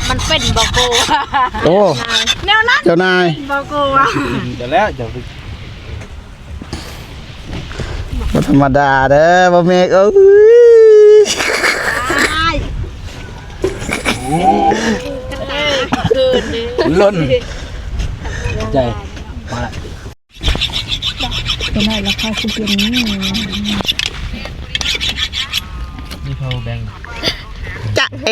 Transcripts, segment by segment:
ມັນເປັນບໍ່ໂກ ໂອ້ ແນວນັ້ນ ເຈົ້ານາຍ ເປັນບໍ່ໂກ ດຽວແລ້ວ ເຈົ້າ ບໍ່ທຳມະດາເດີບໍ່ເມກເອີຍ ລ້ນໃຈ ມາລະ ຕົວນ້ອຍລາຄາສິບເຈັດນີ້ ມີເຂົາແບ່ງ ຈະເອ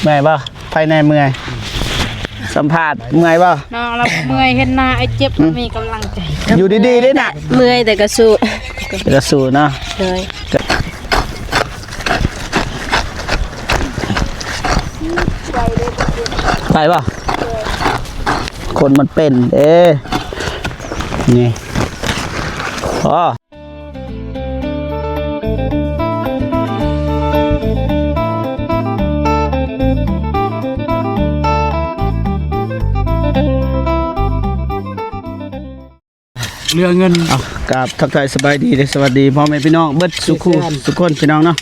ເມື່ອຍບໍ່? ໃຜແດ່ເມື່ອຍ? ສຳພາດເມື່ອຍບໍ່? ນ້ອງລະເມື່ອຍ ເຫັນໜ້າອ້າຍເຈັບ ອືມ ມີກຳລັງໃຈ ຢູ່ດີໆເດ້ນະ ເມື່ອຍແຕ່ກະສູ້ ແຕ່ກະສູ້ເນາະ ໂດຍ ໄປບໍ່? ຄົນມັນເປັນເດ້ ນີ້ ອໍ ເຫຼືອເງິນ ເອົາ ກາບທັກທາຍສະບາຍດີ ແລະ ສະຫວັດດີພໍ່ແມ່ພີ່ນ້ອງເບິດສູ່ຄູ່ສູ່ຄົນພີ່ນ້ອງເນາະ.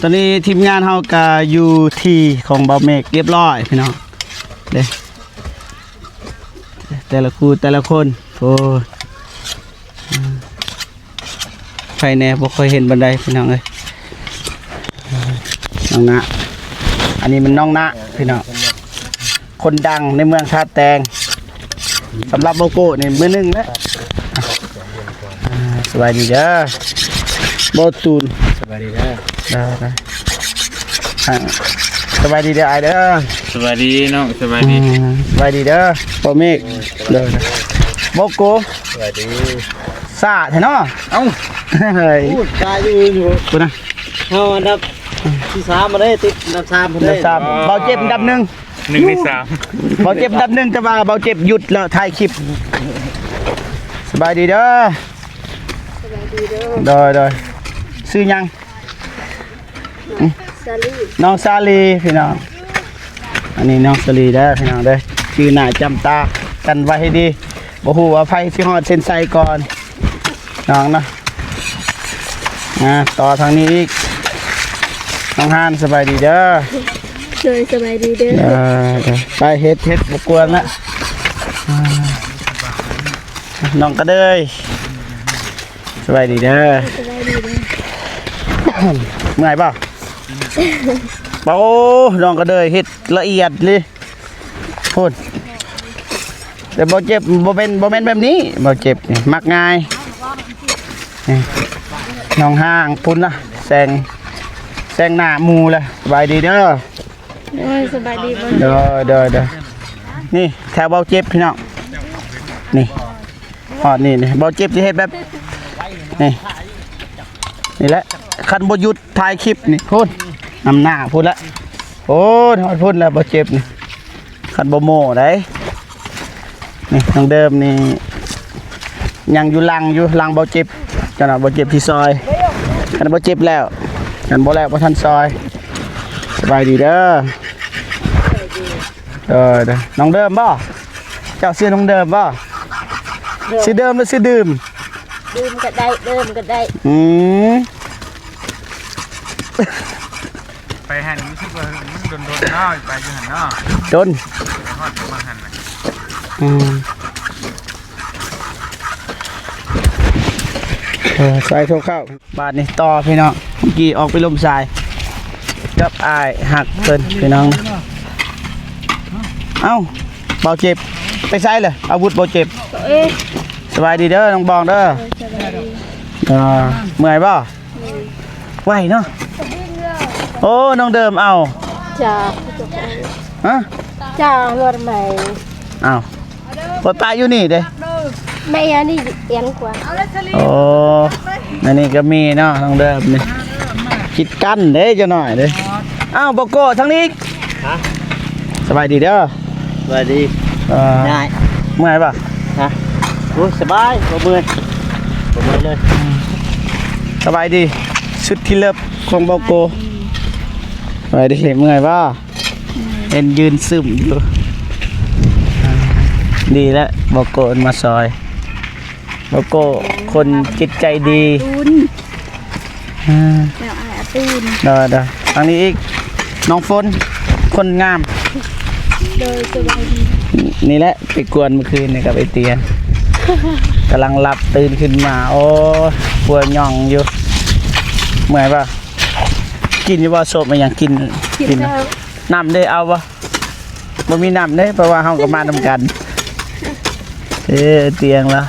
ຕອນນີ້ທີມງານເຮົາກະຢູ່ທີ່ຂອງບ່າວເມກຮຽບຮ້ອຍພີ່ນ້ອງເດ້ ແຕ່ລະຄູ່ແຕ່ລະຄົນ ໂອ້ຍ ໃຜແດ່ ບໍ່ຄ່ອຍເຫັນປານໃດພີ່ນ້ອງເອີຍ ນ້ອງນະ ອັນນີ້ມັນນ້ອງນະພີ່ນ້ອງ ຄົນດັງໃນເມືອງທ່າແຕງ ສຳລັບບໍ່ໂກ້ນີ້ມືໜຶ່ງແລ້ວ. ອ່າ ສະບາຍດີເດີ ບໍ່ຕູນ ສະບາຍດີເດີ ອ່າ ສະບາຍດີເດີອ້າຍເດີ ສະບາຍດີນ້ອງ ສະບາຍດີ ອືມ ສະບາຍດີເດີ ບໍ່ເມກ ເດີ ບໍ່ໂກ້ ສະບາຍດີ ຊ້າແທ້ເນາະ ເອົ້າ ເຮີ້ຍ ກາຍຢູ່ ຢູ່ພຸ້ນນະ ເຮົາອັນດັບທີສາມມາເດ້ ຕິດອັນດັບສາມພຸ້ນເດ້ ອັນດັບສາມ ເບົາເຈັບອັນດັບໜຶ່ງ ໜຶ່ງໃນສາມ ເບົາເຈັບອັນດັບໜຶ່ງ ແຕ່ວ່າເບົາເຈັບຢຸດແລ້ວ ຖ່າຍຄລິບ ສະບາຍດີເດີ ສະບາຍດີເດີ ໂດຍ ໂດຍ ຊື່ຫຍັງ? ນ້ອງສາລີ ນ້ອງສາລີພີ່ນ້ອງ ອັນນີ້ນ້ອງສາລີເດີພີ່ນ້ອງເດີ ຈື່ໜ້າຈຳຕາກັນໄວ້ໃຫ້ດີ ບໍ່ຮູ້ວ່າໃຜຊິຮອດເສັ້ນໄຊກ່ອນ ນ້ອງເນາະ ອ່າ ຕໍ່ທາງນີ້ອີກ ນ້ອງຮານ ສະບາຍດີເດີ ໂດຍ ສະບາຍດີເດີ ເອີ ໄປເຮັດ ເຮັດ ບໍ່ກວນລະ ອ່າ ນ້ອງກະເດີຍ ສະບາຍດີເດີ ສະບາຍດີເດີ ເມື່ອຍບໍ່? ໂອ້ ນ້ອງກະເດີຍເຮັດລະອຽດເລີຍ ພຸ້ນ ແຕ່ບໍ່ເຈັບ ບໍ່ແມ່ນ ບໍ່ແມ່ນແບບນີ້ ບໍ່ເຈັບນີ້ ມັກງ່າຍ ນີ້ ນ້ອງຫ້າງພຸ້ນນະ ແຊງ ແຊງໜ້າໝູ່ລະ ສະບາຍດີເດີ ໂດຍ ສະບາຍດີ ໂດຍ ໂດຍ ໂດຍ ນີ້ແຖວເບົາເຈັບພີ່ນ້ອງ ນີ້ ຮອດນີ້ ນີ້ ເບົາເຈັບຊິເຮັດແບບ ນີ້ ນີ້ແຫຼະ ຄັນບໍ່ຢຸດຖ່າຍຄລິບນີ້ ພຸ້ນ ນຳໜ້າພຸ້ນລະ ໂອ້ຍ ຮອດພຸ້ນແລ້ວ ເບົາເຈັບນີ້ ຄັນບໍ່ໂມ້ໄດ໋ ນີ້ ນ້ອງເດີມນີ້ ຍັງຢູ່ຫຼັງຢູ່ ຫຼັງເບົາເຈັບ ຈັ່ງນັ້ນ ເບົາເຈັບຊິຊອຍ ຄັນເບົາເຈັບແລ້ວ ຄັນບໍ່ແລ້ວ ບໍ່ທັນຊອຍ ສະບາຍດີເດີ ເອີ ນ້ອງເດີມບໍ່? ເຈົ້າຊື່ນ້ອງເດີມບໍ່? ເດີມ ຊື່ເດີມຫຼືຊື່ດື່ມ? ດື່ມກໍໄດ້ ເດີມກໍໄດ້ ອືມ ໄປຫັ້ນຮູ້ສຶກວ່າມັນດົນໆເນາະ ໄປຢູ່ຫັ້ນເນາະ ດົນ ຮອດປະມານຫັ້ນນະ ອືມ ເອີ ສາຍໂທເຂົ້າ ບາດນີ້ຕໍ່ພີ່ນ້ອງ ເມື່ອກີ້ອອກໄປລົມສາຍກັບອ້າຍຮັກເພິ່ນພີ່ນ້ອງ ເອົ້າ ເບົາເຈັບ ໄປໃສລະ ອາວຸດເບົາເຈັບ ເອີ ສະບາຍດີເດີ ນ້ອງບອງເດີ ເອີ ສະບາຍດີ ເອີ ເມື່ອຍບໍ່? ເມື່ອຍ ໄຫວເນາະ ໂອ້ ນ້ອງເດີມເອົາ ຈ້າ ຮະ ຈ້າ ລົດໃໝ່ ເອົ້າ ບໍ່ປະຢູ່ນີ້ເດ້ ແມ່ອັນນີ້ອຽງກວ່າ ໂອ້ ອັນນີ້ກໍມີເນາະ ນ້ອງເດີມນີ້ ຄິດກັນເດ້ ຈັກໜ້ອຍເດ້ ອ້າວ ບໍ່ໂກ້ທາງນີ້ອີກ ຮະ ສະບາຍດີເດີ ສະບາຍດີ ເອີ ເມື່ອຍບໍ່? ຮະ ໂອ້ຍ ສະບາຍ ບໍ່ເມື່ອຍ ບໍ່ເມື່ອຍເລີຍ ສະບາຍດີ ສຸດທີ່ເລີບຂອງບໍ່ໂກ້ ສະບາຍດີ ເມື່ອຍບໍ່? ເຫັນຢືນຊຶມຢູ່ ດີແລ້ວ ບໍ່ໂກ້ເອີ້ນມາຊ່ອຍ ບໍ່ໂກ້ຄົນຈິດໃຈດີ ອືມ ແລ້ວອ້າຍອາຕູນ ໂດຍ ທາງນີ້ອີກ ນ້ອງຝົນ ຄົນງາມ. ໂດຍ ສະບາຍດີ. ນີ້ແຫຼະ ໄປກວນມື້ຄືນນີ້ກັບໄອ້ຕຽງ ກຳລັງຫຼັບຕື່ນຂຶ້ນມາ. ໂອ້ຍ ປົວຍ່ອງຢູ່. ເມື່ອຍບໍ່? ກິນຢູ່ບໍ່? ໂຊບ ອີຫຍັງ? ກິນ ກິນແລ້ວ. ນ້ຳເດ້ ເອົາບໍ່? ບໍ່ມີນ້ຳເດ້ ເພາະວ່າເຮົາກໍມານຳກັນ. ເອີ ຕຽງລະ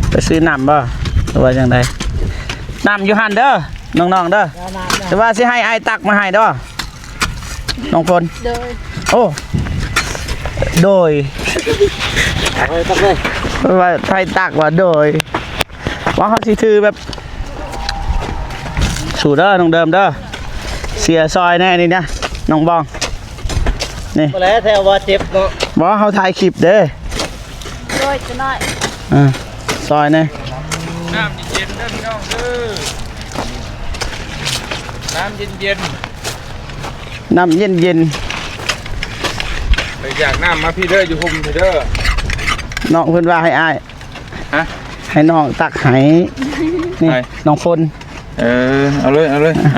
ໄປຊື້ນ້ຳບໍ່ ຫຼືວ່າຈັ່ງໃດ? ນ້ຳຢູ່ຫັ້ນເດີ ນ້ອງໆເດີ. ແຕ່ວ່າຊິໃຫ້ອ້າຍຕັກມາໃຫ້ເດີ ນ້ອງຝົນ. ໂດຍ. ໂອ້ ໂດຍ ເອົາໃຫ້ຕັກເລີຍ. ເພາະວ່າໃຫ້ຕັກວ່າໂດຍ. ວ່າເຮົາຊິຖືແບບ ສູ້ເດີ ນ້ອງເດີມເດີ ເຊຍຊ່ອຍແດ່ນີ້ນະ ນ້ອງບອງ ນີ້. ບໍ່ແລ້ວ ແທ້ວ່າເຈັບເນາະ. ບໍ່ ເຮົາຖ່າຍຄລິບເດ້. ໂດຍ ຈະໜ້ອຍ ເອີ ຊ່ອຍແດ່. ນ້ຳເຢັນໆເດີພີ່ນ້ອງເດີ ນ້ຳເຢັນໆ ນ້ຳເຢັນໆ. ໃຜຢາກນ້ຳມາພີ້ເດີ ຢູ່ຮົ່ມພີ້ເດີ. ນ້ອງເພິ່ນວ່າໃຫ້ອ້າຍ ຮະ ໃຫ້ນ້ອງຕັກໃຫ້. ນີ້ ໃຜ? ນ້ອງຝົນ. ເອີ ເອົາເລີຍ ເອົາເລີຍ. ອ່ະ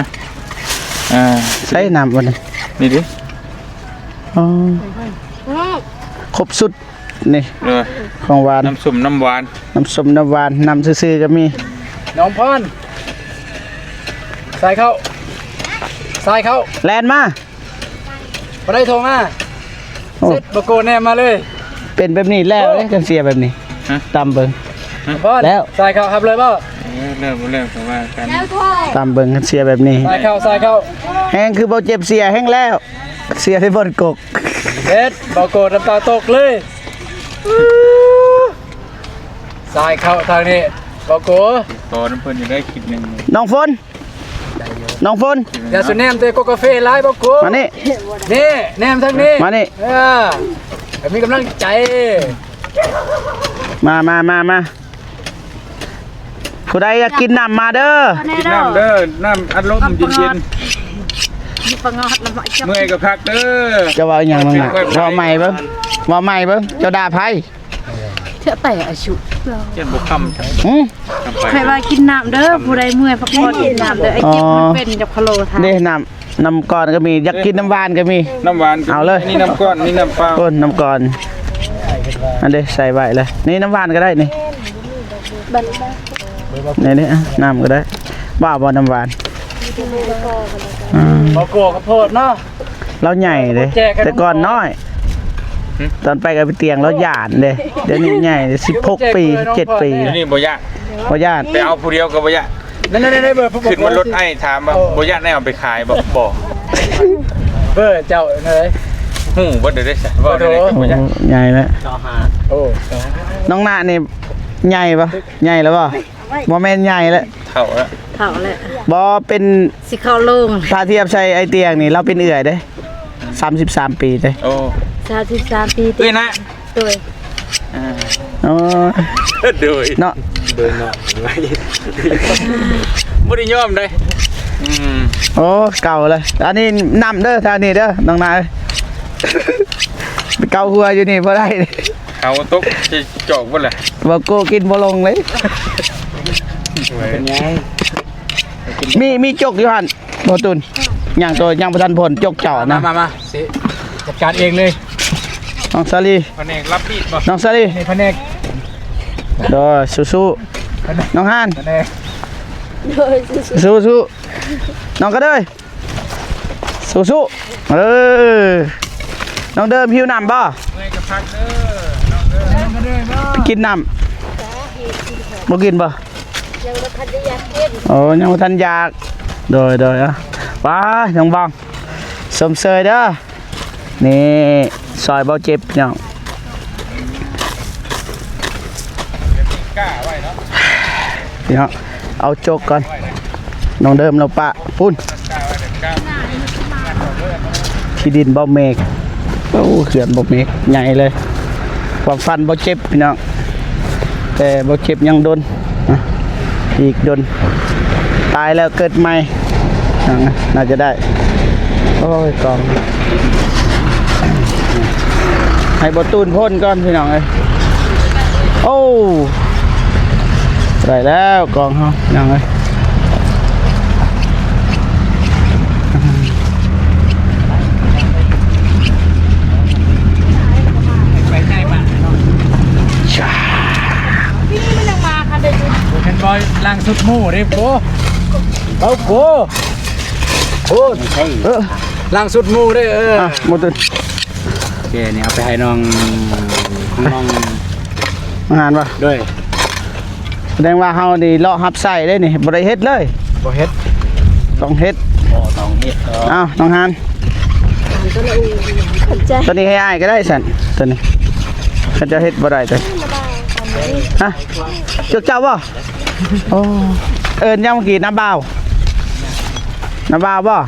ອ່າ ໃສ່ນ້ຳບໍ່ນີ້? ນີ້ດິ. ອໍ ຄົບຊຸດນີ້. ເອີ ຂອງຫວານ ນ້ຳສົ້ມ ນ້ຳຫວານ ນ້ຳສົ້ມ ນ້ຳຫວານ ນ້ຳຊື່ໆກໍມີ. ນ້ອງພອນ ສາຍເຂົ້າ ສາຍເຂົ້າ ແລ່ນມາ. ບໍ່ໄດ້ໂທມາ. ໂອ້ ເສັດ ບໍ່ໂກແນມມາເລີຍ. ເປັນແບບນີ້ແລ້ວເດ້ ຄັນເສຍແບບນີ້. ຮະ ຕຳເບິ່ງ. ຮະ ແລ້ວ ສາຍເຂົ້າຮັບເລີຍບໍ່? ເອີ ແລ້ວບໍ່ແລ້ວກໍວ່າກັນ. ຕຳເບິ່ງ ຄັນເສຍແບບນີ້. ສາຍເຂົ້າ ສາຍເຂົ້າ. ແຮງຄືບໍ່ເຈັບ ເສຍແຮງແລ້ວ ເສຍໃສ່ບ່ອນກົກ. ເຮັດ ບໍ່ໂກນ້ຳຕາຕົກເລີຍ. ສາຍເຂົ້າທາງນີ້ ບໍ່ໂກ. ຕໍ່ນຳເພິ່ນຢູ່ໄດ້ຄລິບໜຶ່ງ ນ້ອງຝົນ. ນ້ອງຝົນ ຢ່າສູ່ແນມແຕ່ກົກກາເຟຫຼາຍ ບໍ່ໂກ. ມານີ້ ນີ້ ແນມທາງນີ້ ມານີ້. ເອີ ໃຫ້ມີກຳລັງໃຈ. ມາ ມາ ມາ ມາ. ຜູ້ໃດຢາກກິນນ້ຳມາເດີ ກິນນ້ຳເດີ ນ້ຳອັດລົມເຢັນໆ. ມີປາງອດນຳ ເມື່ອຍກໍພັກເດີ. ຈະເວົ້າອີຫຍັງນັ້ນນະ? ເວົ້າໃໝ່ເບິ່ງ ເວົ້າໃໝ່ເບິ່ງ ເຈົ້າດ່າໃຜ? ເທື່ອແຕ່ອາຍຸ ເຈັດບໍ່ຄ່ຳ. ຫື? ໃຜວ່າກິນນ້ຳເດີ ຜູ້ໃດເມື່ອຍພັກຜ່ອນກິນນ້ຳເດີ ໄອ້ເຈັບມັນເປັນຈັບຄະໂລທາງ. ເດ້ ນ້ຳ ນ້ຳກ້ອນກໍມີ ຢາກກິນນ້ຳຫວານກໍມີ. ນ້ຳຫວານກໍມີ ເອົາເລີຍ. ນີ້ນ້ຳກ້ອນ ນີ້ນ້ຳເປົ່າ. ໂອ້ ນ້ຳກ້ອນ ອັນເດ້ ໃສ່ໄວ້ເລີຍ. ນີ້ນ້ຳຫວານກໍໄດ້ນີ້. ນີ້ ນີ້ ນ້ຳກໍໄດ້. ວ່າບໍ່ ນ້ຳຫວານ? ອືມ ບໍ່ໂກກະໂພດເນາະ. ລາວໃຫຍ່ເດ້ ແຕ່ກ່ອນນ້ອຍ. ຫື? ຕອນໄປກັບໄອ້ຕຽງລາວຢ້ານເດ້ ດຽວນີ້ໃຫຍ່ ສິບຫົກປີ ສິບເຈັດປີ. ດຽວນີ້ບໍ່ຢ້ານ ບໍ່ຢ້ານ. ໄປເອົາຜູ້ດຽວກໍບໍ່ຢ້ານ. ນັ້ນໆໆ ເບີ ຂຶ້ນມາລົດ ອ້າຍຖາມວ່າ ໂອ້ ບໍ່ຢ້ານອ້າຍເອົາໄປຂາຍບໍ່? ບໍ່. ເບີ ເຈົ້າເອີຍ ຮູ້ເບິດເດ້ ເວົ້າໄດ້. ໂອ້ ໃຫຍ່ແລ້ວ. ໂອ້ ນ້ອງນະນີ້ໃຫຍ່ບໍ່? ໃຫຍ່ແລ້ວບໍ່? ບໍ່ແມ່ນໃຫຍ່ແລ້ວ ເຖົ້າແລ້ວ ເຖົ້າແລ້ວ. ບໍ່ ເປັນ ຊິເຂົ້າໂລງ. ຖ້າທຽບໃສ່ໄອ້ຕຽງນີ້ ລາວເປັນເອື້ອຍເດ້ ສາມສິບສາມປີເດ້. ໂອ້ ສາມສິບສາມປີ ເອື້ອຍນະ. ໂດຍ ອ່າ ໂອ້ ໂດຍເນາະ ໂດຍເນາະ ບໍ່ໄດ້ຍອມເດ້. ອືມ ໂອ້ ເກົ່າເລີຍ. ອັນນີ້ນ້ຳເດີ ທາງນີ້ເດີ ນ້ອງນາເອີຍ. ເກົາຫົວຢູ່ນີ້ບໍ່ໄດ້ ເອົາຕົກຈະຈອກເບິດແຫຼະ. ບໍ່ໂກກິນບໍ່ລົງເລີຍ. ເປັນຫຍັງ? ມີ ມີຈົກຢູ່ຫັ້ນ ບໍ່ຕຸນ. ຍັງໂຕ ຍັງບໍ່ທັນພົ້ນຈົກເຈົ້ານະ. ມາ ມາ ມາ ຊິຈັດການເອງເລີຍ ນ້ອງສາລີ. ພະແນກລັບມີດບໍ່? ນ້ອງສາລີ ນີ້ພະແນກ. ໂດຍ ສູ້ໆ ພະແນກ ນ້ອງຮານ. ພະແນກ ໂດຍ ສູ້ໆ ນ້ອງກະເດີຍ ສູ້ໆ. ເອີ ນ້ອງເດີມຫິວນ້ຳບໍ່? ເມື່ອຍກໍພັກເດີ ນ້ອງເດີມ ກິນນ້ຳ. ບໍ່ກິນບໍ່? ຍັງບໍ່ທັນໄດ້ຢາກກິນ. ໂອ້ ຍັງບໍ່ທັນຢາກ. ໂດຍ ໂດຍ ເອົາ ໄປ ນ້ອງບອງ ຊົມເຊີຍເດີ. ນີ້ ຊອຍເບົາເຈັບ ພີ່ນ້ອງ. ພີ່ນ້ອງ ເອົາຈົກກ່ອນ ນ້ອງເດີມລາວປະພຸ້ນ. ທີ່ດິນເບົາເມກ. ໂອ້ ເຮືອນເບົາເມກໃຫຍ່ເລີຍ. ຄວາມຝັນເບົາເຈັບ ພີ່ນ້ອງ ແຕ່ເບົາເຈັບຍັງດົນນະ ອີກດົນ ຕາຍແລ້ວເກີດໃໝ່. ອ່າ ໜ້າຈະໄດ້. ໂອ້ຍ ກອງ ໃຫ້ບໍ່ຕູນພົ້ນກ່ອນ ພີ່ນ້ອງເອີຍ. ໂອ້ ໄດ້ແລ້ວກອງເຮົາ ພີ່ນ້ອງເອີຍ. ບໍ່ ລ້າງຊຸດໝູ່ເດ້ໂກ ເອົາໂກ ໂອ້ ເອີ ລ້າງຊຸດໝູ່ເດ້ ເອີ ອ່ະ ໝົດ ໂອເຄ ນີ້ເອົາໄປໃຫ້ນ້ອງ ນ້ອງ ອາຫານບໍ່? ໂດຍ ສະແດງວ່າເຮົານີ້ເລາະຮັບໃຊ້ເດ້ນີ້ ບໍ່ໄດ້ເຮັດເລີຍ ບໍ່ເຮັດ ຕ້ອງເຮັດ ບໍ່ຕ້ອງເຮັດດອກ ອ້າວ ນ້ອງຫານ ຂອບໃຈ ຕົວນີ້ໃຫ້ອ້າຍກໍໄດ້ຊັ້ນ ຕົວນີ້ ເຂົາເຈົ້າເຮັດບໍ່ໄດ້ຕົວ ຮະ ຈຸກເຈົ້າບໍ່? ໂອ້ ເອີ້ນຫຍັງເມື່ອກີ້ ນ້າບ່າວ ນ້າບ່າວບໍ່?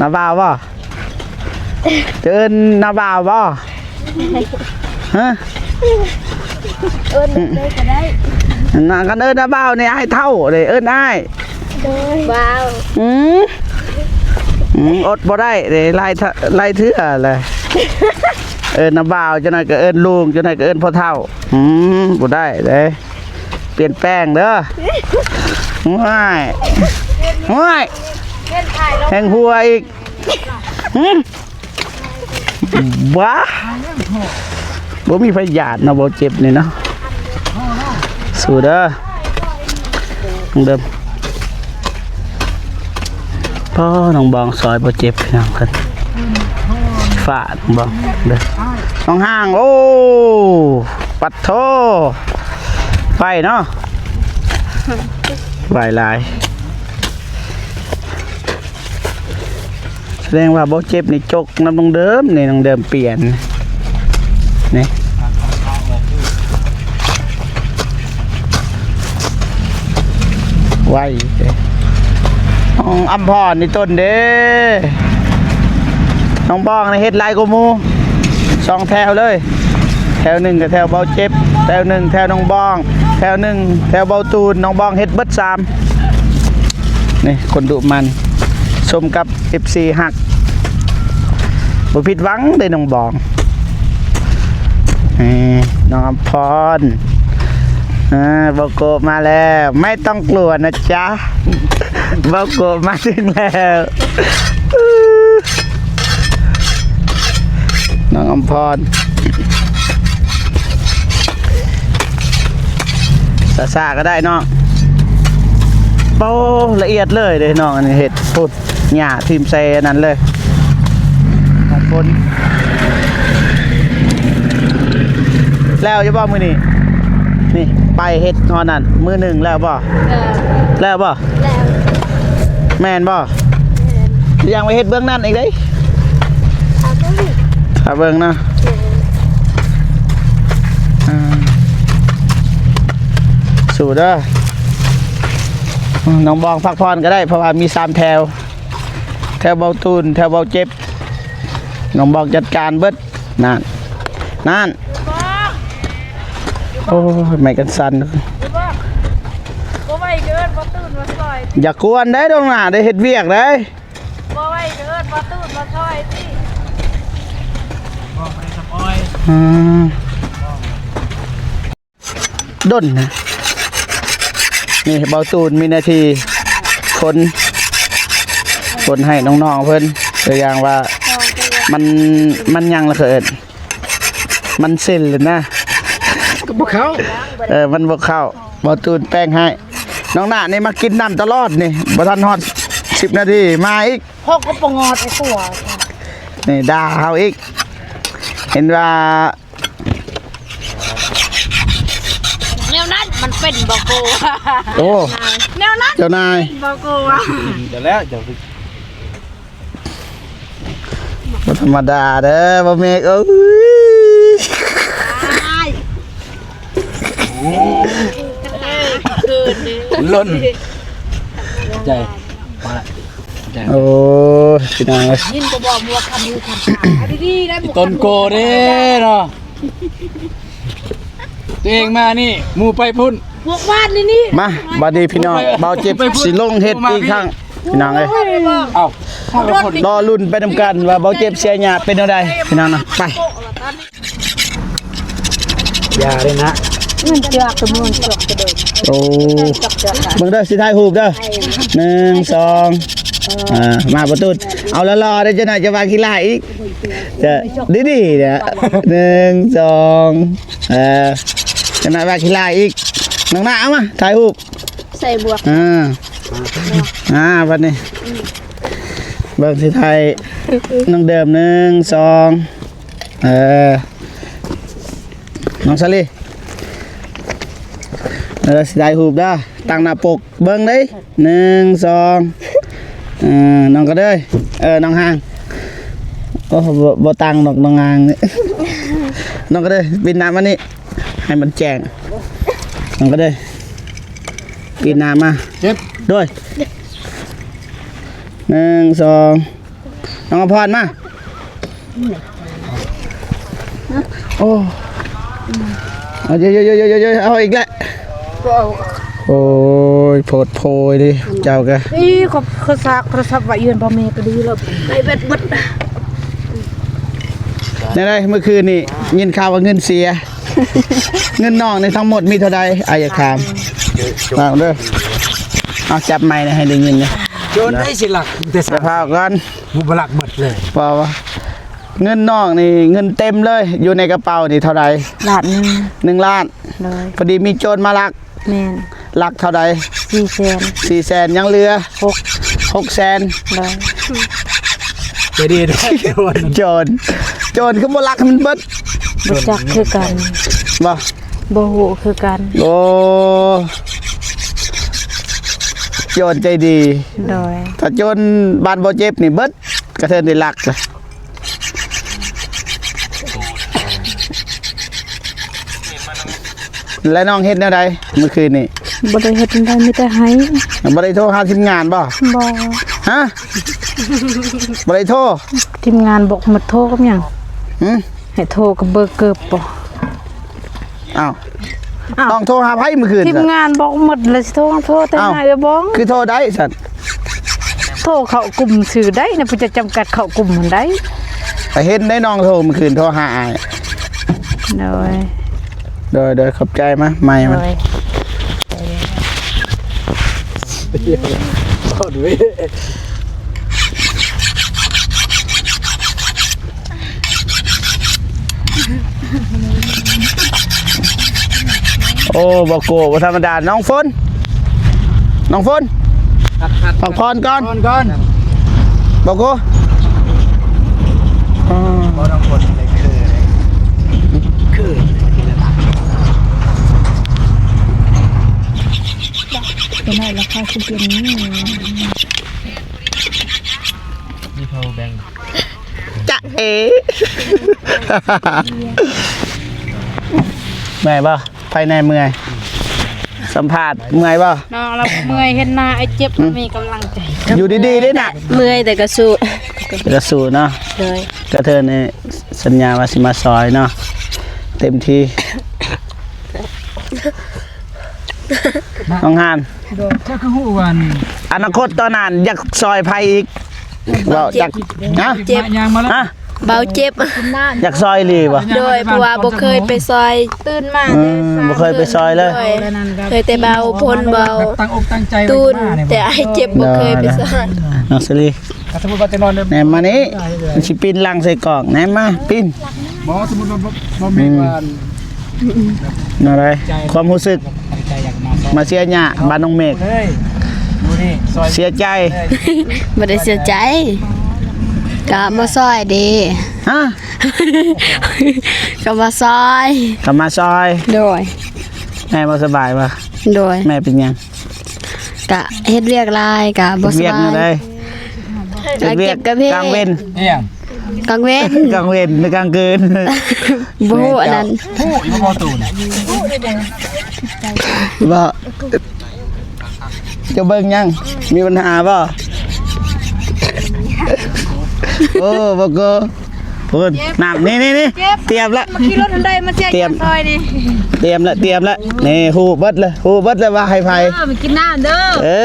ນ້າບ່າວບໍ່? ຈະເອີ້ນນ້າບ່າວບໍ່? ຮະ? ເອີ້ນເລີຍກໍໄດ້ ນະ ຄັນເອີ້ນນ້າບ່າວນີ້ອ້າຍເຖົ້າເດ້ ເອີ້ນອ້າຍ ໂດຍ ບ່າວ ອືມ ອືມ ອົດບໍ່ໄດ້ເດ້ ຫຼາຍເທື່ອ ຫຼາຍເທື່ອແຫຼະ ເອີ້ນນ້າບ່າວ ຈັກໜ້ອຍກໍເອີ້ນລຸງ ຈັກໜ້ອຍກໍເອີ້ນພໍ່ເຖົ້າ ອືມ ບໍ່ໄດ້ເດ້ ປ່ຽນແປງເດີ ໂອ້ຍ ໂອ້ຍ ແຮງຫົວອີກ ຫື ບ້າ ບໍ່ມີໃຜຢາດເນາະ ບໍ່ເຈັບນີ້ເນາະ ສູ້ເດີ ເດີມ ພໍ່ ນ້ອງບອງຊອຍບໍ່ເຈັບ ພີ່ນ້ອງເພິ່ນ ຟາດນ້ອງບອງເດີ ນ້ອງຫ້າງ ໂອ້ ປັດໂທ ໄວເນາະ ໄວຫຼາຍ. ສະແດງວ່າບໍ່ເຈັບນີ້ ຈົກນຳນ້ອງເດີມນີ້ ນ້ອງເດີມປ່ຽນນີ້ ໄວເດ້ ນ້ອງອຳພອນນີ້ຕົ້ນເດ້ ນ້ອງບອງນີ້ເຮັດຫຼາຍກວ່າໝູ່ ສອງແຖວເລີຍ ແຖວໜຶ່ງກໍແຖວເບົາເຈັບ ແຖວໜຶ່ງແຖວນ້ອງບອງ ແຖວໜຶ່ງແຖວເບົາຕູນ ນ້ອງບອງເຮັດເບິດສາມ ນີ້ຄົນດຸໝັ່ນ ສົມກັບເອັຟຊີຮັກ ບໍ່ຜິດຫວັງເດ້ນ້ອງບອງ ນີ້ນ້ອງອຳພອນ ເອີ ເບົາໂກະມາແລ້ວ ໄມ່ຕ້ອງກົວນະຈ໊ະ ເບົາໂກະມາເຖິງແລ້ວ ນ້ອງອຳພອນ ຊ້າໆກໍໄດ້ນ້ອງ ໂອ້ ລະອຽດເລີຍເດ້ນ້ອງ ອັນນີ້ເຮັດ ພຸ້ນ ຫຍ້າຖິ້ມໃສ່ອັນນັ້ນເລີຍ ຂອງຄົນ ແລ້ວຢູ່ບໍ່ມື້ນີ້? ນີ້ ໄປເຮັດຮອດນັ້ນ ມື້ໜຶ່ງແລ້ວບໍ່? ແລ້ວ ແລ້ວບໍ່? ແລ້ວ ແມ່ນບໍ່? ແມ່ນ ຍັງໄປເຮັດເບື້ອງນັ້ນອີກເດ້ ຖ້າເບິ່ງ ຖ້າເບິ່ງເນາະ ແມ່ນ ອ່າ ສູ້ເດີ ນ້ອງບອງພັກຜ່ອນກໍໄດ້ ເພາະວ່າມີສາມແຖວ ແຖວເບົາຕູນ ແຖວເບົາເຈັບ ນ້ອງບອງຈັດການເບິດ ນັ້ນ ນັ້ນ ໂອ້ຍ ໄມ້ກັນສັ່ນ ບໍ່ໄຫວກໍເອີ້ນບໍ່ຕື່ນມາຊ່ອຍ ຢ່າກວນເດ້ ຕົງໜ້າໄດ້ເຮັດວຽກເດ້ ບໍ່ໄຫວກໍເອີ້ນບໍ່ຕື່ນມາຊ່ອຍຕິ ບໍ່ໄດ້ສະປອຍ ອືມ. ດົນນະ ນີ້ເບົາຕູນມີໜ້າທີ່ຂົນ ຂົນໃຫ້ນ້ອງໆເພິ່ນ ຕົວຢ່າງວ່າ ມັນ ມັນຫຍັງລະເຂົາເອີ້ນ ມັນເສັ້ນລະນະ ກໍບໍ່ເຂົ້າ ເອີ ມັນບໍ່ເຂົ້າ ເບົາຕູນແປງໃຫ້ ນ້ອງນານີ້ມາກິນນ້ຳຕະຫຼອດນີ້ ບໍ່ທັນຮອດສິບນາທີ ມາອີກ ເຮົາກໍບໍ່ງອດໄອ້ຕົວ ນີ້ດ່າເຮົາອີກ ເຫັນວ່າ ແນວນັ້ນມັນເປັນບໍ່ໂກ ໂອ້ ແນວນັ້ນເຈົ້ານາຍ ເປັນບໍ່ໂກ ແລ້ວເຈົ້າ ບໍ່ທຳມະດາເດີບໍ່ເມກເອີຍ ລ້ນໃຈ ມາລະ ໂອ້ຍ ພີ່ນ້ອງເອີຍ ຍິນບໍ່ບອກໝວກຄຳນີ້ຄຳຕາ ດີໆ ໄດ້ໝວກ ຕົ້ນໂກເດ້ເນາະ ຕົວເອງມານີ້ ໝູ່ໄປພຸ້ນ ພວກບ້ານນີ້ນີ້ ມາ ບັດນີ້ພີ່ນ້ອງ ເບົາເຈັບຊິລົງເຮັດອີກຄັ້ງ ພີ່ນ້ອງເອີຍ ເອົ້າ ລໍລຸ້ນໄປນຳກັນວ່າເບົາເຈັບເສຍຫຍ້າເປັນແນວໃດ ພີ່ນ້ອງນະ ໄປ ຢ່າເລີຍນະ ເງິນເຈືອກ ເງິນເຈືອກ ໂອ້ ເບິ່ງເດີ ຊິຖ່າຍຮູບເດີ ໜຶ່ງ ສອງ ອ່າ ມາ ປະຕູດ ເອົາຫຼໍ່ໆເດີ ຈັກໜ້ອຍຈະວ່າຂີ້ລ້າອີກ ຈະດີໆເດີ ໜຶ່ງ ສອງ ເອີ ອັນນັ້ນວ່າຂີ້ລ້າຍອີກ. ນ້ອງໜ້າ ເອົາມາຖ່າຍຮູບ ໃສ່ບວກ ອ່າ ອ່າ ບັດນີ້ ເບິ່ງຊິຖ່າຍ ນ້ອງເດີມ ໜຶ່ງ ສອງ ເອີ ນ້ອງສາລີ ເອີ ຊິຖ່າຍຮູບເດີ ຕັ້ງໜ້າປົກ ເບິ່ງເດ້ ໜຶ່ງ ສອງ ເອີ ນ້ອງກະເດີຍ ເອີ ນ້ອງຫາງ ໂອ້ ບໍ່ ບໍ່ຕັ້ງດອກ ນ້ອງຫາງ ນ້ອງກະເດີຍ ປິ່ນໜ້າມານີ້ ໃຫ້ມັນແຈ້ງ ນ້ອງກະເດີຍ ປິ່ນໜ້າມາ ເຈັບ ໂດຍ ໜຶ່ງ ສອງ ນ້ອງອະພອນມາ ໂອ້ ເອົາ ເອົາ ເອົາ ເອົາ ເອົາອີກແລ້ວ ໂອ້ຍ ໂພດໂພເດ້ເຈົ້າກະ ອີ ເຂົາ ເຂົາສາກໂທລະສັບໄວ້ຢູ່ເຮືອນພໍ່ແມ່ກະດີແລ້ວ ໄປເບິດ ເບິດ ແນວໃດ ມື້ຄືນນີ້ຍິນຂ່າວວ່າເງິນເສຍ ເງິນນ້ອງນີ້ທັງໝົດມີເທົ່າໃດ? ອ້າຍຢາກຖາມ ຟັງເດີ ເອົາຈັບໄມໃຫ້ໄດ້ຍິນເດີ ໂຈນໄດ້ຊິລັກ ແຕ່ ສະພາບກ່ອນ ບໍ່ ບໍ່ລັກໝົດເລີຍ ບໍ່ ບໍ່ ເງິນນ້ອງນີ້ ເງິນເຕັມເລີຍ ຢູ່ໃນກະເປົານີ້ເທົ່າໃດ? ລ້ານໜຶ່ງ ໜຶ່ງລ້ານ ໂດຍ ພໍດີມີໂຈນມາລັກ ແມ່ນ ລັກເທົ່າໃດ? ສີ່ແສນ ສີ່ແສນ ຍັງເຫຼືອ ຫົກ ຫົກແສນ ໂດຍ ໃຈດີເດ້ ໂຈນ ໂຈນ ໂຈນຄືບໍ່ລັກໃຫ້ມັນເບິດ? ບໍ່ຈັກຄືກັນ ບໍ່ ບໍ່ຮູ້ຄືກັນ ໂອ້ ໂຈນໃຈດີ ໂດຍ ຖ້າໂຈນບາດບໍ່ເຈັບນີ້ເບິດ ກະເທີນໄດ້ລັກ ແລະ ນ້ອງເຮັດແນວໃດມື້ຄືນນີ້? ບໍ່ໄດ້ເຮັດແນວໃດ ມີແຕ່ໄຫ້ ບໍ່ໄດ້ໂທຫາທີມງານບໍ່? ບໍ່ ຮະ ບໍ່ໄດ້ໂທ ທີມງານບອກມາໂທກັບຫຍັງ? ຫື ໃຫ້ໂທກັບເບີເກີບບໍ່? ອ້າວ ອ້າວ ນ້ອງໂທຫາໃຜມື້ຄືນ? ທີມງານບອກໝົດແລ້ວ ຊິໂທ ໂທແຕ່ຫາເອື້ອຍບອງ ຄືໂທໄດ້ຊັ້ນ? ໂທເຂົ້າກຸ່ມຊື່ໄດ້ນະ ຜູ້ຈັດຈຳກັດເຂົ້າກຸ່ມຫັ້ນໄດ້ ກະເຫັນໄດ້ນ້ອງໂທມື້ຄືນ ໂທຫາອ້າຍ ໂດຍ ໂດຍ ໂດຍ ຂອບໃຈ ມາ ໄມມັນ ໂດຍ ໂອ້ ບໍ່ໂກ້ ບໍ່ທຳມະດາ ນ້ອງຝົນ ນ້ອງຝົນ ພັກຜ່ອນກ່ອນ ພັກຜ່ອນກ່ອນ ບໍ່ໂກ້ ອໍ ບໍ່ ນ້ອງຝົນ ຄື ຄື ຕົວນ້ອຍລາຄາສິບເຈັດນີ້ ມີເຂົາແບ່ງ ຈະເອ ເມື່ອຍບໍ່? ໃຜແນ່ເມື່ອຍ? ສຳພາດ ເມື່ອຍບໍ່? ນ້ອງລາວເມື່ອຍ ເຫັນໜ້າອ້າຍເຈັບ ອືມ ມີກຳລັງໃຈ ຢູ່ດີໆເດ້ນະ ເມື່ອຍແຕ່ກະສູ້ ກະສູ້ເນາະ ໂດຍ ກະເທີນນີ້ສັນຍາວ່າຊິມາຊ່ອຍເນາະ ເຕັມທີ່ ນ້ອງຫານ ເຈົ້າຄືຮູ້ວ່າ ອະນາຄົດຕອນນັ້ນຢາກຊ່ອຍໃຜອີກ? ເວົ້າຢາກ ຮະ? ເຈັບ ມາ ຍ່າງມາເລີຍ ຮະ? ເບົາເຈັບ ຢາກຊ່ອຍອີ່ຫຼີບໍ່? ໂດຍ ເພາະວ່າບໍ່ເຄີຍໄປຊ່ອຍ ຕື່ນມາ ອືມ ບໍ່ເຄີຍໄປຊ່ອຍເລີຍ ໂດຍ ເຄີຍແຕ່ເບົາພົນ ເບົາ ຕັ້ງອົກຕັ້ງໃຈ ຕູນ ແຕ່ອ້າຍເຈັບບໍ່ເຄີຍໄປຊ່ອຍ ນ້ອງສາລີ ແນມມານີ້ ມັນຊິປິ່ນຫຼັງໃສ່ກ້ອງ ແນມມາ ປິ່ນ ບໍ່ ສົມມຸດວ່າບໍ່ ບໍ່ແມ່ນວ່າ ແນວໃດ ຄວາມຮູ້ສຶກ ມາເຊຍຫຍ້າບ້ານນ້ອງເມກ ເຊຍໃຈ ບໍ່ໄດ້ເຊຍໃຈ ກະມາຊ່ອຍເດ້ ຮະ ກະມາຊ່ອຍ ກະມາຊ່ອຍ ໂດຍ ແມ່ບໍ່ສະບາຍບໍ່? ໂດຍ ແມ່ເປັນຫຍັງ? ກະເຮັດວຽກຫຼາຍ ກະບໍ່ສະບາຍ ເຮັດວຽກແນວໃດ? ເຮັດວຽກກາງເວັນ ອີຫຍັງ? ກາງເວັນ ກາງເວັນ ຫຼືກາງຄືນ? ບໍ່ຮູ້ອັນນັ້ນ ຮູ້ຢູ່ບໍ່? ບໍ່ ເຈົ້າເບິ່ງຫຍັງ? ມີບັນຫາບໍ່? ໂອ້ ບໍ່ກໍ ພຸ້ນ ນ້ຳ ນີ້ໆໆ ຕຽມລະ ມາຂີ່ລົດຫັ້ນໄດ້ ມາແຈກ ຕຽມ ຊອຍນີ້ ຕຽມລະ ຕຽມລະ ນີ້ ຮູ້ເບິດລະ ຮູ້ເບິດລະວ່າໃຫ້ໃຜ ເອີ ມາກິນນ້ຳເດີ ເອີ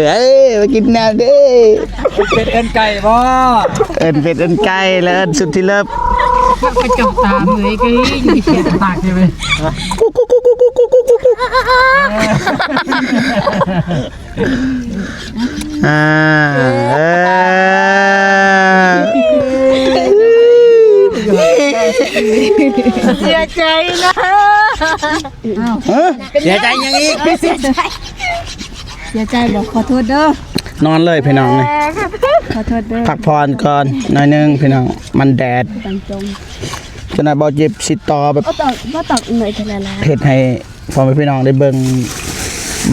ເອີ ມາກິນນ້ຳເດີ ເປັດເອີ້ນໄກ່ບໍ່? ເອີ້ນເປັດເອີ້ນໄກ່ ແລ້ວເອີ້ນສຸດທີ່ເລີບ ກະຈົກຕາເໝື່ອຍກະຍິງ ປາກໃຊ່ໄໝ? ອ່າ ເອີ ເສຍໃຈນະ ເອີ ເສຍໃຈຫຍັງອີກ? ເສຍໃຈ ເສຍໃຈບໍ່? ຂໍໂທດເດີ. ນອນເລີຍພີ່ນ້ອງນີ້ ຂໍໂທດເດີ. ພັກຜ່ອນກ່ອນໜ້ອຍໜຶ່ງພີ່ນ້ອງ ມັນແດດ. ຈັ່ງໃດເບົາເຈັບຊິຕໍ່ແບບ ບໍ່ຕອກ ບໍ່ຕອກໜ້ອຍເທົ່ານັ້ນລະ ເຮັດໃຫ້ ພໍ່ແມ່ພີ່ນ້ອງໄດ້ເບິ່ງ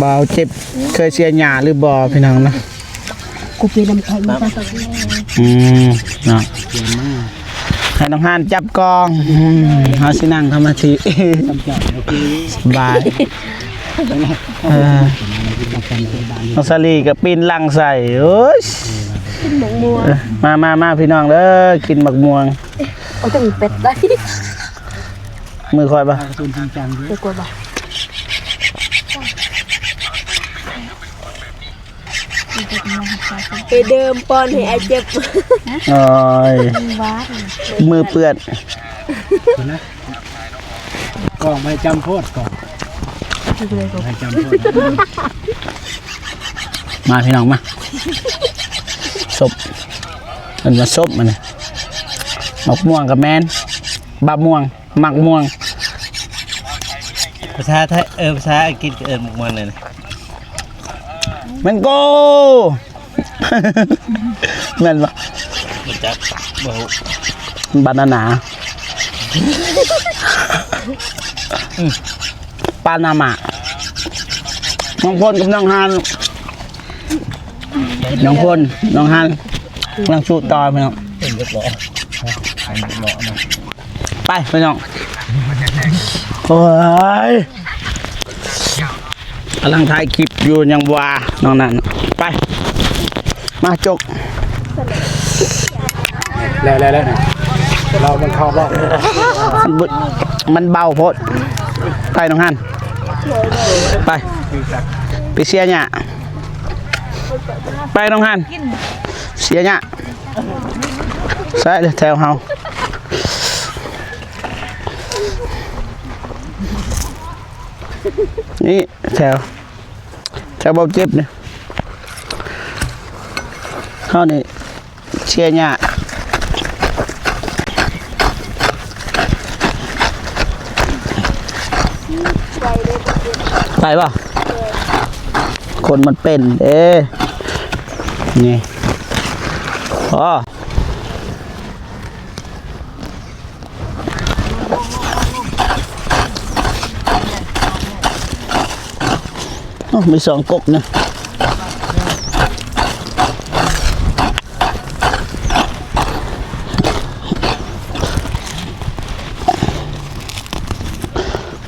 ບ່າວເຈັບເຄີຍເສຍຫຍ້າຫຼືບໍ່ພີ່ນ້ອງນະ? ກູເປນຳໄຂ່ມາ. ອືມ ເນາະ ໃຫ້ນ້ອງຮານຈັບກ້ອງ. ອືມ ເຮົາຊິນັ່ງທຳມາທິ ສະບາຍ. ເອີ ນ້ອງສາລີກໍປີ້ນຫຼັງໃສ່. ໂອ້ຍ ກິນໝາກມ່ວງ. ເອີ ມາ ມາ ມາ ພີ່ນ້ອງເດີ ກິນໝາກມ່ວງ. ເອົາແຕ່ໝູກເປັດໄດ້. ມືຂ້ອຍປະ? ເປັດກວ່າບໍ່? ໄປເດີມປ້ອນໃຫ້ອ້າຍເຈັບ. ໂອ້ຍ ມືເປື້ອນ. ກອງໄວ້ຈຳໂພດ ກອງໄວ້ຈຳໂພດ. ມາພີ່ນ້ອງມາ ສົບ ເອີ້ນວ່າສົບ ມັນໝາກມ່ວງກໍແມ່ນ ບາກມ່ວງ. ໝາກມ່ວງ ພາສາໄທ ເອີ ພາສາອັງກິດກໍເອີ້ນໝາກມ່ວງນັ້ນ ແມງໂກ້ ແມ່ນບໍ່? ບໍ່ຈັກ ບໍ່ຮູ້. ບານານາ ອືມ ປານາມາ. ນ້ອງພົນກັບນ້ອງຮານ ນ້ອງພົນ ນ້ອງຮານ ກຳລັງສູ້ຕໍ່ພີ່ນ້ອງ. ເປັນເລີຍບໍ່? ເປັນເລີຍບໍ່ນະ? ໄປພີ່ນ້ອງ. ໂອ້ຍ ກຳລັງຖ່າຍຄລິບຢູ່ ຍັງວ່ານ້ອງນັ້ນ. ໄປ ມາຈົກ. ແລ້ວໆໆ ລາວມັນເຂົ້າບໍ່? ມັນເບົາໂພດ. ໄປນ້ອງຮານ ໄປ ໄປເສຍຫຍ້າ. ໄປນ້ອງຮານ ເສຍຫຍ້າ. ໃສ່ເລີຍແຖວເຮົາ ນີ້ແຖວ ແຖວເບົາເຈັບນີ້ ເຮົານີ້ເສຍຫຍ້າ. ໄປບໍ່? ຄົນມັນເປັນເດ້ ນີ້ ອໍ. ໂອ້ ມີສອງກົກນະ.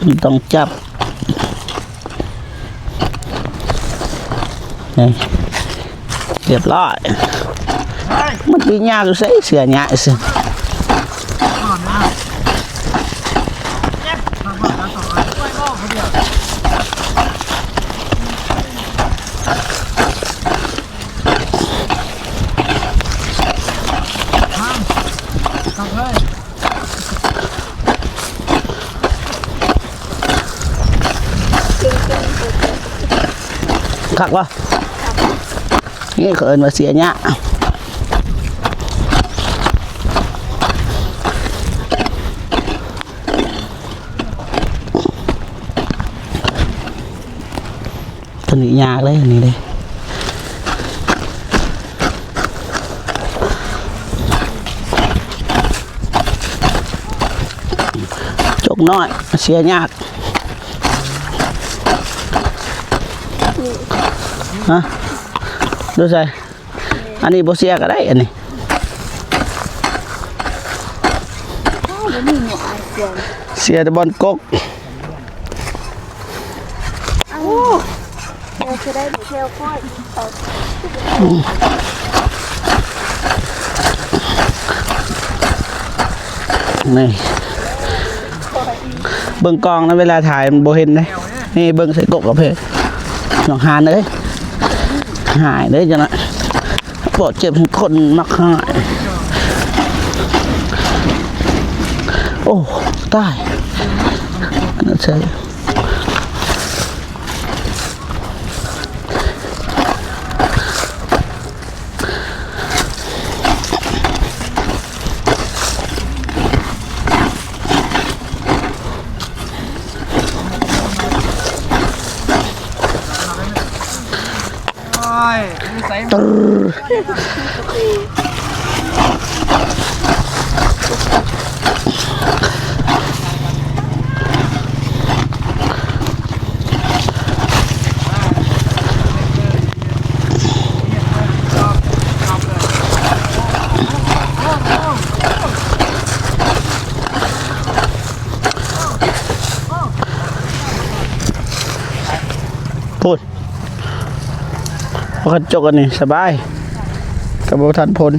ມັນຕ້ອງຈັບ ນີ້ ຮຽບຮ້ອຍ. ມັນໄປຍາກຢູ່ໃສ ເສຍຫຍ້າຊື່. ຄັກບໍ່? ນີ້ເຂົາເອີ້ນວ່າເສຍຫຍ້າ. ຕົວນີ້ຍາກເລີຍ ນີ້ເດ້ ຈົກນ້ອຍ ເສຍຍາກ. ຮະ ດູໃສ່ ອັນນີ້ບໍ່ເສຍກໍໄດ້ ອັນນີ້ ເສຍແຕ່ບ່ອນກົກ. ນີ້ ເບິ່ງກ້ອງນະ ເວລາຖ່າຍມັນບໍ່ເຫັນເດ້. ນີ້ເບິ່ງໃສ່ກົກກະເພ ນ້ອງຫານເອີຍ ຫາຍເດ້ຈັ່ງນັ້ນ. ບໍ່ເຈັບ ຄົນມັກຫາຍ. ໂອ້ ຕາຍ ອັນນັ້ນໃສ່. ເ ຕຶr. ພຸ້ນ ພໍຄັນຈົກອັນນີ້ສະບາຍ ກໍບໍ່ທັນພົນ.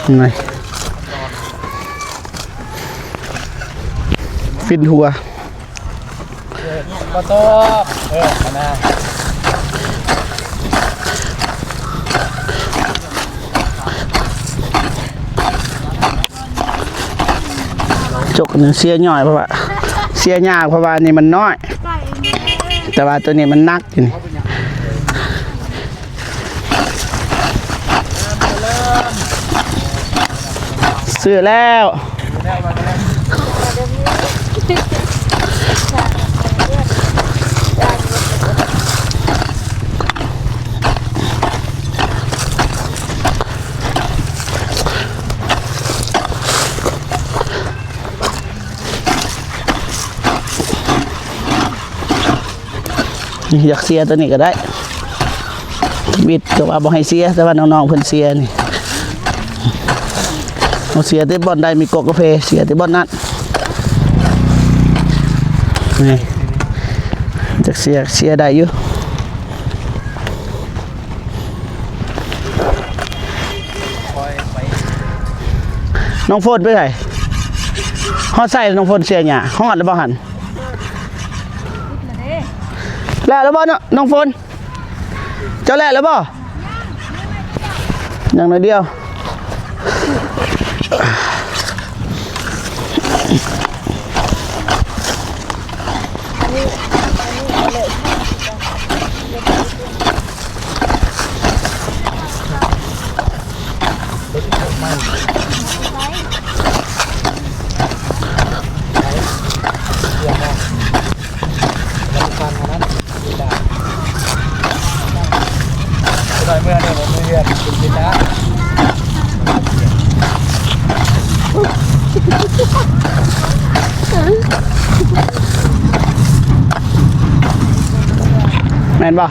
ນີ້ ຟິນຫົວ ບໍ່ຕ້ອງ ເອີ ຫັ້ນນະ. ຈົກນີ້ເສຍຫຍ້ອຍ ເພາະວ່າເສຍຍາກ ເພາະວ່າອັນນີ້ມັນນ້ອຍ ແຕ່ວ່າໂຕນີ້ມັນໜັກຢູ່ນີ້. ຊື້ແລ້ວ ນີ້ ຢາກເສຍໂຕນີ້ກໍໄດ້ ທຳອິດກໍວ່າບໍ່ໃຫ້ເສຍ ແຕ່ວ່ານ້ອງໆເພິ່ນເສຍນີ້ ເອົາເສຍແຕ່ບ່ອນໃດມີກົກກາເຟ ເສຍແຕ່ບ່ອນນັ້ນ. ນີ້ ຈັກເສຍ ເສຍໄດ້ຢູ່. ນ້ອງຝົນໄປໃສ? ຮອດໃສນ້ອງຝົນເສຍຫຍ້າ? ຮອດແລ້ວບໍ່ຫັ້ນ? ແລ້ວແລ້ວບໍ່ເນາະ ນ້ອງຝົນ? ເຈົ້າແລ້ວແລ້ວບໍ່? ຍັງໜ້ອຍດຽວ. ແມ່ນບໍ່?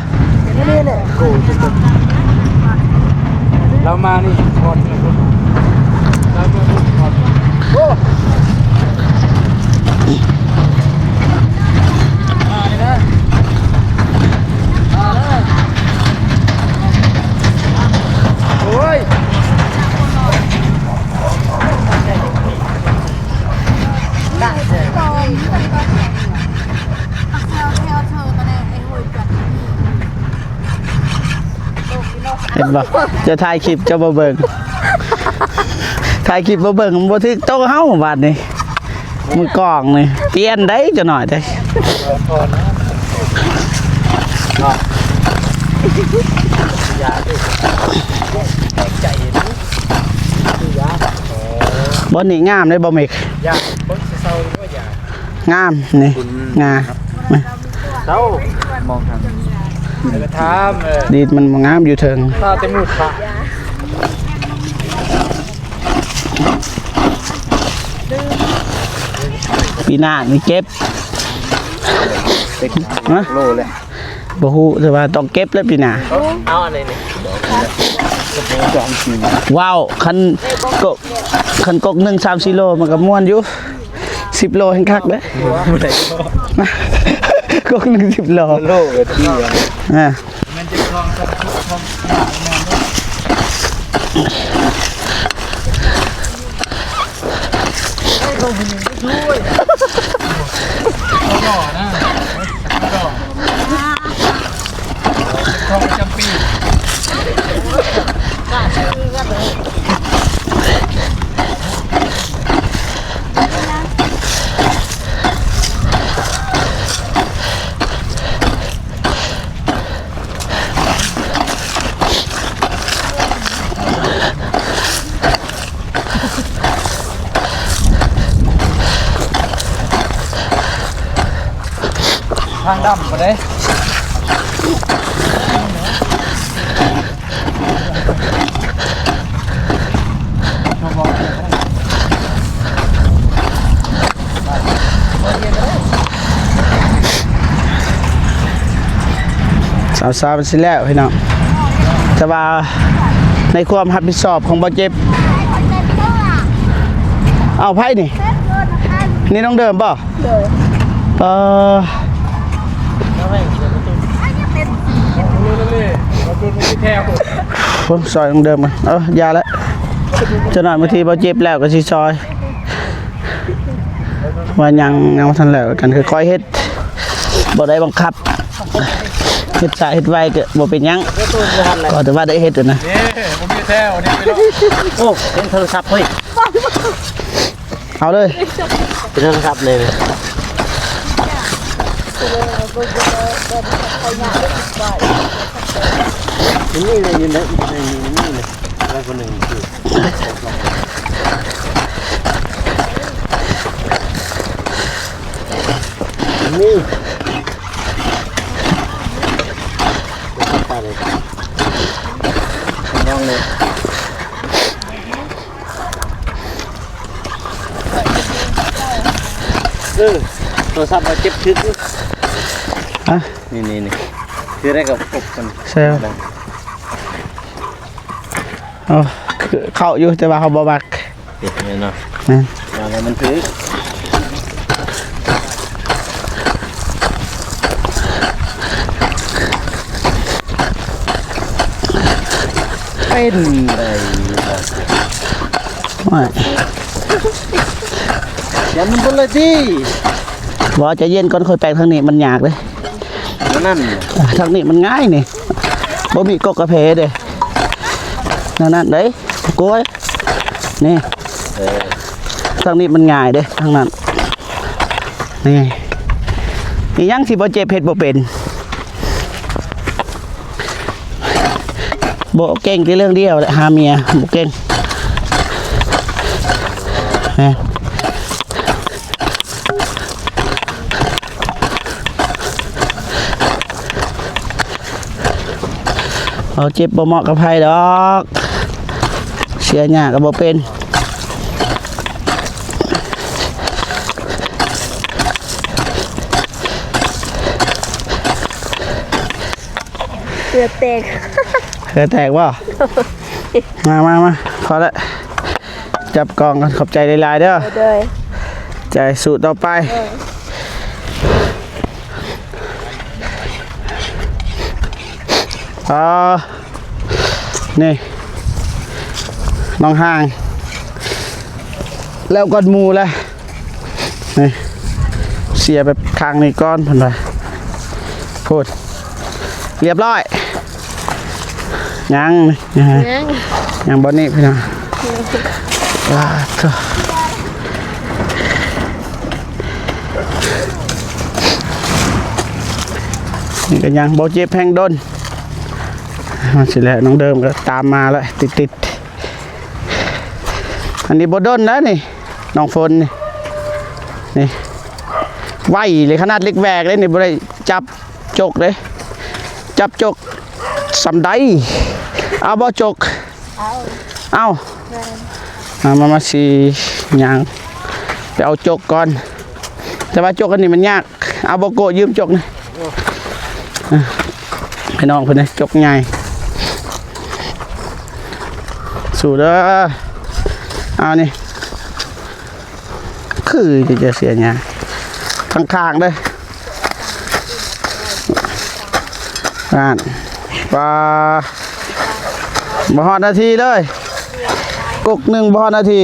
ລາວມານີ້ກ່ອນ ລາວມານີ້ກ່ອນ ໂອ້ ມາເລີຍ ມາເລີຍ ໂອ້ຍ. ເຫັນບໍ່? ເຈົ້າຖ່າຍຄລິບເຈົ້າບໍ່ເບິ່ງ ຖ່າຍຄລິບບໍ່ເບິ່ງ ມັນບໍ່ຖືກໂຕເຮົາບາດນີ້. ມືກ້ອງນີ້ປ່ຽນໄດ໋ຈັກໜ້ອຍເດ້ ບ່ອນນີ້ງາມເດ້ບໍ່ເມກ ງາມນີ້ ງາມ ເຊົາ ມອງທາງ ດີດມັນບໍ່ງາມຢູ່ເທິງ ປີໜ້ານີ້ເກັບ ຮະ ໂລແຫຼະ ບໍ່ຮູ້ ແຕ່ວ່າຕ້ອງເກັບແຫຼະປີໜ້າ ເອົາອັນນີ້ ວ້າວ ຄັນກົກ ຄັນກົກໜຶ່ງສາມສີ່ໂລ ມັນກໍມ່ວນຢູ່ ສິບໂລແຮ່ງຄັກເດ້ ກົກໜຶ່ງສິບໂລ ໂລກໍດີ ອ່າ ຂອງປະຈຳປີ. ທາງດຳບໍ່ໄດ້. ສາວໆ ມັນຊິແລ້ວພີ່ນ້ອງ ແຕ່ວ່າໃນຄວາມຮັບຜິດຊອບຂອງບ່າວເຈັບ ເອົາ ໃຜນີ້? ນີ້ນ້ອງເດີມບໍ່? ໂດຍ ເອີ ໂອ້ ຊ່ອຍນ້ອງເດີມກ່ອນ ເອີ ຢ່າລະ ຈັກໜ້ອຍບາງທີບໍ່ເຈັບແລ້ວກໍຊິຊ່ອຍ ວ່າຍັງ ຍັງບໍ່ທັນແລ້ວກັນ ຄ່ອຍໆເຮັດ ບໍ່ໄດ້ບັງຄັບ ເຮັດຊ້າເຮັດໄວກໍບໍ່ເປັນຫຍັງ ຂໍແຕ່ວ່າໄດ້ເຮັດນະ ນີ້ ບໍ່ມີແທ້ ນີ້ໄປເນາະ ໂອ້ ເປັນໂທລະສັບເຮີ້ຍ. ເອົາເລີຍ ເປັນໂທລະສັບເລີຍ ນີ້ແຫຼະ ຢູ່ໃນ ໃນນີ້ ໃນນີ້ແຫຼະ ແລ້ວຄົນໜຶ່ງຄື ນີ້ ໄປເລີຍ ລອງເລີຍ. ເອີ ໂທລະສັບເຮົາເຈັບຖືກຢູ່ ຮະ ນີ້ໆໆ ຄືໄດ້ກັບກົບກັນ ໃຊ່ ເຂົ້າຢູ່ ແຕ່ວ່າເຮົາບໍ່ມັກ ເຮັດແມ່ນເນາະ ແມ່ນ ວ່າແລ້ວມັນຖືກ ເປັນໄດ໋ ໂອ້ຍ ຢ່າມັນເບິ່ງເລີຍຕິ ບໍ່ ໃຈເຢັນກ່ອນ ຂ້ອຍແປງທາງນີ້ມັນຍາກເດ້ ນັ້ນ ທາງນີ້ມັນງ່າຍນີ້ ບໍ່ມີກົກກາເຟເດ້ ນັ້ນໆ ເດ້ ໂກຍ ນີ້ ເອີ ທາງນີ້ມັນງ່າຍເດ້ ທາງນັ້ນ ນີ້ ອີຫຍັງທີ່ບໍ່ເຈັບເຮັດບໍ່ເປັນ ບໍ່ເກັ່ງແຕ່ເລື່ອງດຽວແຫຼະ ຫາເມຍບໍ່ເກັ່ງ ແມ່ນ ເອົາ ເຈັບບໍ່ເໝາະກັບໃຜດອກ ເສຍຫຍ້າກໍບໍ່ເປັນ ເຫື່ອແຕກ ເຫື່ອແຕກບໍ່? ມາ ມາ ມາ ພໍແລ້ວ ຈັບກ້ອງກ່ອນ ຂອບໃຈຫຼາຍໆເດີ ໂດຍ ໃຈສູ້ຕໍ່ໄປ ໂດຍ ອ່າ ນີ້ ນ້ອງຮ່າງ ແລ້ວກ່ອນໝູ່ແຫຼະ ນີ້ ເສຍແບບຂ້າງນີ້ກ່ອນ ເພິ່ນວ່າ ໂພດ ລຽບຮ້ອຍ ຍັງ ຍັງ ຍັງ ຍັງບ່ອນນີ້ພີ່ນ້ອງ ວ້າໂທ້ ນີ້ກໍຍັງບໍ່ເຈັບແຮງດົນ ມັນຊິແລ້ວ ນ້ອງເດີມກໍຕາມມາແລ້ວ ຕິດໆ ອັນນີ້ບໍ່ດົນແລ້ວນີ້ ນ້ອງຝົນນີ້ ນີ້ ໄວເລີຍ ຂະໜາດເຫຼັກແຫວກເດ້ນີ້ ບໍ່ໄດ້ຈັບຈົກເດ້ ຈັບຈົກສ່ຳໃດ ເອົາບໍ່ຈົກ? ເອົາ ເອົາ ແມ່ນ ມາ ມາ ມາ ຊິຍ່າງໄປເອົາຈົກກ່ອນ ແຕ່ວ່າຈົກອັນນີ້ມັນຍາກ ເອົາບໍ່ໂກະຢືມຈົກນີ້ ອ່ະ ໃຫ້ນ້ອງເພິ່ນເດ້ ຈົກໃຫຍ່ ສູ້ເດີ ເອົານີ້ ຄືຈະເສຍຫຍ້າ ຂ້າງໆເດີ ນັ້ນ ປາ ບໍ່ຮອດນາທີເລີຍ ກົກໜຶ່ງບໍ່ຮອດນາທີ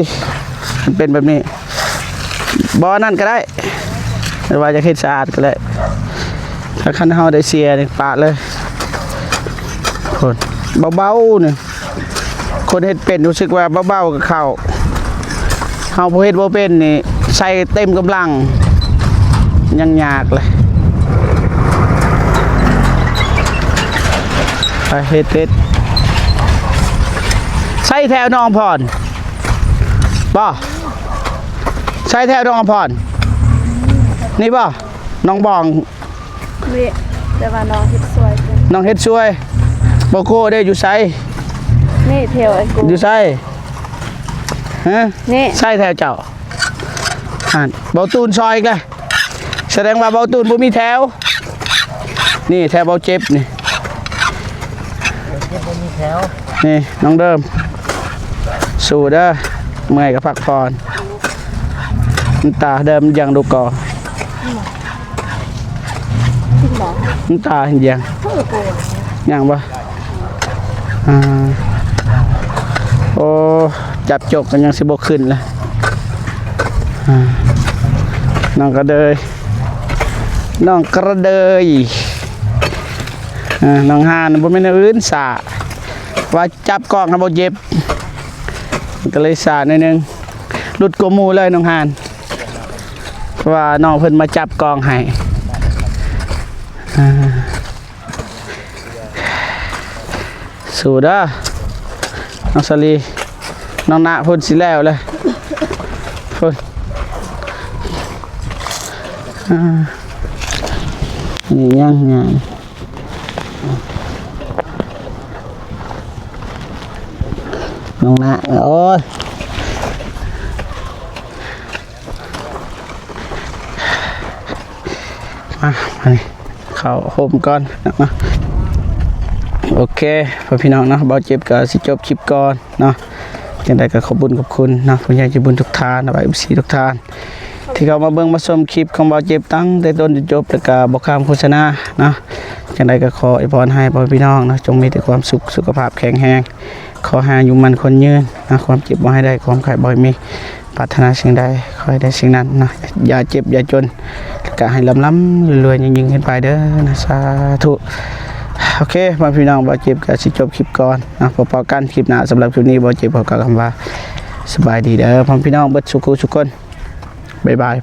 ມັນເປັນແບບນີ້ ບໍ່ອັນນັ້ນກໍໄດ້ ຫຼືວ່າຈະເຮັດສະອາດກໍໄດ້ ຖ້າຄັນເຮົາໄດ້ເສຍນີ້ປະເລີຍ ໂອ້ ເບົາໆນີ້ ຄົນເຮັດເປັນຮູ້ສຶກວ່າເບົາໆກໍເຂົ້າ ເຮົາຜູ້ເຮັດບໍ່ເປັນນີ້ໃສ່ເຕັມກຳລັງ ຍັງຍາກເລີຍ ໄປເຮັດ ເຮັດ ໃສ່ແຖວໜອງພອນ ບໍ່ ໃສ່ແຖວໜອງພອນ ນີ້ບໍ່ ໜອງບອງ ນີ້ ແຕ່ວ່ານ້ອງເຮັດຊ່ວຍເພິ່ນ ນ້ອງເຮັດຊ່ວຍ. ບໍ່ໂກ້ເດ້ ຢູ່ໃສ? ນີ້ແຖວໄອ້ໂກ້ ຢູ່ໃສ? ຮະ? ນີ້ ໃສແຖວເຈົ້າ? ຫັ້ນ ເບົາຕູນຊ່ອຍອີກແລ້ວ. ສະແດງວ່າເບົາຕູນບໍ່ມີແຖວ. ນີ້ແຖວເບົາເຈັບນີ້ ເຈັບບໍ່ມີແຖວ. ນີ້ນ້ອງເດີມ ສູ້ເດີ ເມື່ອຍກໍພັກຜ່ອນ. ນ້ຳຕາເດີມຍັງດູກອ ນ້ຳຕາຍັງ ຍັງບໍ່? ອ່າ ໂອ້ ຈັບຈົກກໍຍັງຊິບໍ່ຂຶ້ນລະ. ອ່າ ນ້ອງກະເດີຍ ນ້ອງກະເດີຍ ອ່າ ນ້ອງຫ່ານ ບໍ່ແມ່ນແນວອື່ນ ຊ້າ ວ່າຈັບກ້ອງໃຫ້ບໍ່ເຈັບ ກໍເລີຍຊ້າໜ້ອຍໜຶ່ງ ຫຼຸດກວ່າໝູ່ເລີຍນ້ອງຫ່ານ ເພາະວ່ານ້ອງເພິ່ນມາຈັບກ້ອງໃຫ້. ອ່າ ສູ້ເດີ ນ້ອງສາລີ ນ້ອງນະພຸ້ນ ຊິແລ້ວແລ້ວພຸ້ນ. ອ່າ ນີ້ຍັງ ຍັງ ນ້ອງນະ ໂອ້ຍ. ມາ ມານີ້ ເຂົ້າຮົ່ມກ່ອນເນາະ. ໂອເຄ ພໍ່ພີ່ນ້ອງເນາະ ບ່າວເຈັບກໍຊິຈົບຄລິບກ່ອນເນາະ. ຈັ່ງໃດກໍຂອບບຸນຂອບຄຸນເນາະ ຜູ້ໃຫຍ່ໃຈບຸນທຸກທ່ານ ແລະ ເອັຟຊີ ທຸກທ່ານ ທີ່ເຂົ້າມາເບິ່ງມາຊົມຄລິບຂອງບ່າວເຈັບຕັ້ງແຕ່ຕົ້ນຈົນຈົບ ແລ້ວກໍບໍ່ຂ້າມໂຄສະນາເນາະ. ຈັ່ງໃດກໍຂໍອວຍພອນໃຫ້ພໍ່ພີ່ນ້ອງເນາະ ຈົ່ງມີແຕ່ຄວາມສຸກ ສຸຂະພາບແຂງແຮງ ຂໍໃຫ້ອາຍຸໝັ້ນຂວັນຍືນເນາະ ຄວາມເຈັບບໍ່ໃຫ້ໄດ້ ຄວາມໄຂ້ບໍ່ໃຫ້ມີ ປາດຖະໜາສິ່ງໃດຂໍໃຫ້ໄດ້ສິ່ງນັ້ນເນາະ ຢ່າເຈັບຢ່າຈົນ ແລ້ວກະໃຫ້ລ່ຳໆລວຍໆຍິ່ງໆຂຶ້ນໄປເດີເນາະ ສາທຸ. ໂອເຄ ພໍ່ພີ່ນ້ອງ ບ່າວເຈັບກະຊິຈົບຄລິບກ່ອນເນາະ ພໍ້ກັນຄລິບໜ້າ. ສຳລັບຄລິບນີ້ ບ່າວເຈັບຂໍກ່າວຄຳວ່າ ສະບາຍດີເດີ ພໍ່ພີ່ນ້ອງເບິດສູ່ຜູ້ສູ່ຄົນ ບາຍບາຍ.